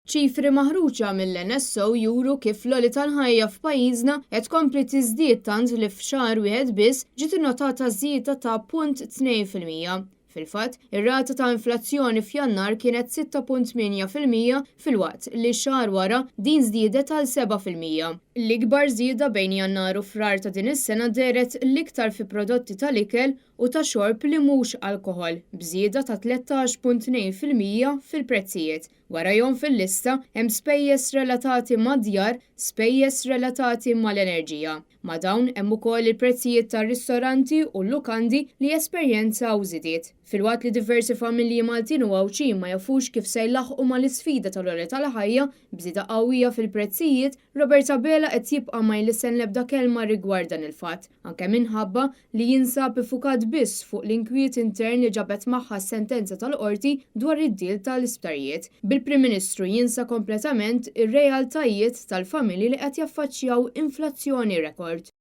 Ċifri maħruġa mill-NSO juru kif l-għoli tal-ħajja f'pajjiżna qed tkompli tiżdied tant li f'xahar wieħed biss ġiet innotata żieda ta' 0.2%. Fil-fatt, ir-rata ta' inflazzjoni f'Jannar kienet 6.8% filwaqt li xahar wara din żdiedet għal 7%. L-ikbar żieda bejn Jannar u Frar ta' din is-sena dehret l-iktar fi prodotti tal-ikel u ta' xorb li mhux alkoħol, b'żieda ta' 13.2% fil-prezzijiet. Warajhom fil-lista hemm spejjeż relatati mad-djar, spejjeż relatati mal-enerġija. Ma' dawn hemm ukoll il-prezzijiet tar-ristoranti u l-lukandi li esperjenzaw żidiet. Filwaqt li diversi familji Maltin u Għawdxin ma jafux kif se jlaħħqu mal-isfida tal-għoli tal-ħajja b'żieda qawwija fil-prezzijiet, Robert Abela qed jibqa' ma jlissen l-ebda kelma rigward dan il-fatt, anke minħabba li jinsab iffukat biss fuq l-inkwiet intern li ġabet magħha s-sentenza tal-Qorti dwar id-deal tal-isptarijiet, bil-Prim Ministru jinsa kompletament ir-realtajiet tal-familji li qed jaffaċċjaw inflazzjoni rekord.